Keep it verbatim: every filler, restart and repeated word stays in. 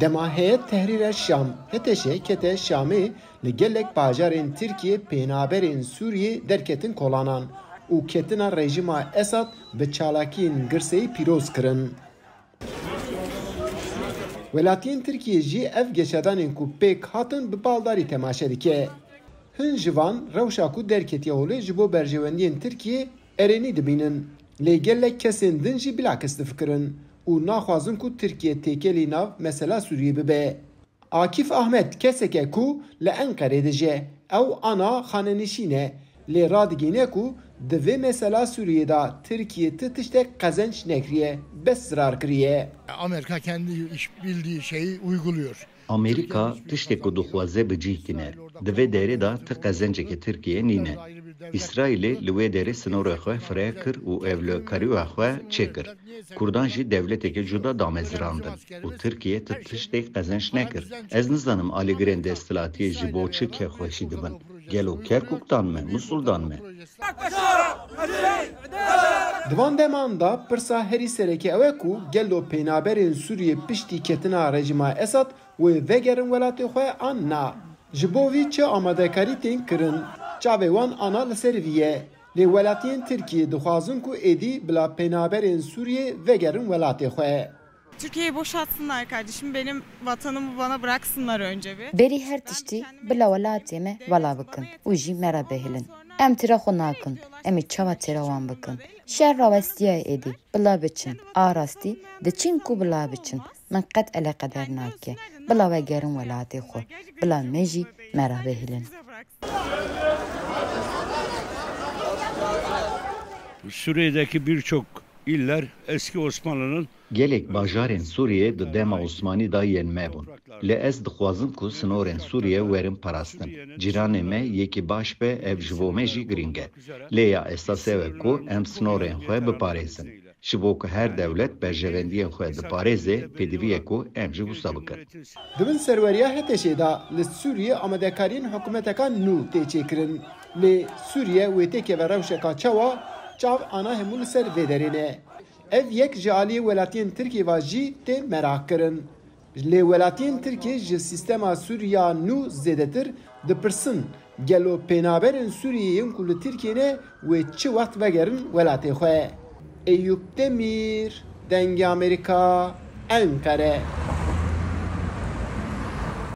Dema Heyet Tehrîr el Şam, H T Ş, kete Şamê, li gelek bajarên Tirkiyê pênaberên Sûriyê derketin kolanan û ketina rejîma Esad bi çalakiyên girseyî pîroz kirin. Welatiyên Tirkiyê jî ev geşedanên ku pêk hatin bi baldarî temaşe dike. Hin ji van rewşa ku derketiye holê ji bo berjewendiyên Tirkiyê erênî dibînin. Lê gelek kesên din jî bilakis difikirin û naxwazin ku Tirkiye têkelî nav mesela Sûriyê bibe. Akîf Ahmet kesek e ku li Enqerê dije. Ew ana xanenişîn e. Lê radigihîne ku di vê mesela Sûriyê de Tirkiye ti tiştek qezenç nekiriye, bes zirar kiriye. Amerika kendi iş bildiği şeyi uyguluyor. Amerîka tiştê ku dixwaze bi cih tîne. Di vê derê de ti qezenceke Tirkiye nîne. Îsraîlê li wê derê sinorê xwe fireh kir û ewlekarîya xwe çêkir. Kurdan jî dewleteke cuda damezirandin û Tirkiye ti tiştê qezenç nekir. Ez nizanim alîgirên desthilatiyê ji bo çi kêfxweşî dibin. Gelo Kerkûk dan me, Musul dan me? Di van deman de pirsa herî sereke ew e ku gelo pênaberên Sûriyê piştî ketina rejîma Esad wê vegerin welatê xwe an na? Ji bo vî çi amadekarî tên kirin? Çavê wan ana li ser vî ye. Lê welatiyên Tirkiyê dixwazin ku êdî bila pênaberên Sûriyê vegerin welatê xwe. Türkiye'yi boşaltsınlar kardeşim. Benim vatanımı bana bıraksınlar önce bir. Berî her tiştî bila welatê me vala bikin û jî me re bihêlin. Em têra xwe nakin, em ê çawa têra wan bikin? Şer rawestiye êdî, bila biçin. A rastî diçin ku bila biçin. Min qet eleqeder nake. Bila vegerin welatê xwe. Bila me jî me re bihêlin. Suriye'deki birçok iller eski Osmanlı'nın Gelek bajarên Sûriyê di dema Osmanî de yên me bûn. Lê ez dixwazim ku sinorên Sûriyê werin parastin. Cîranê me yekî baş be, ev ji bo me jî girîng e. Lê ya esas ew e ku em sinorên xwe biparêzin. Ji bo ku her dewlet berjewendiyên xwe diparêze, pêdivî ye ku em jî wisa bikin. Di bin serweriya H T Ş'ê de li Sûriyê amadekariyên hikûmeteka nû tê çêkirin. Lê Sûriye wê têkeve rewşeka çawa, çav ana hemû li ser vê derê ne. Ev yek ji aliyê welatiyên Tirkiyê ve jî tê meraq kirin. Lê welatiyên Tirkiyê ji sîstema Sûriya nû zêdetir dipirsin, gelo pênaberên Sûriyê yên ku li Tirkiyê ne wê çi wext vegerin welatê xwe? Eyûp Demîr, Dengê Amerîka, Enqere.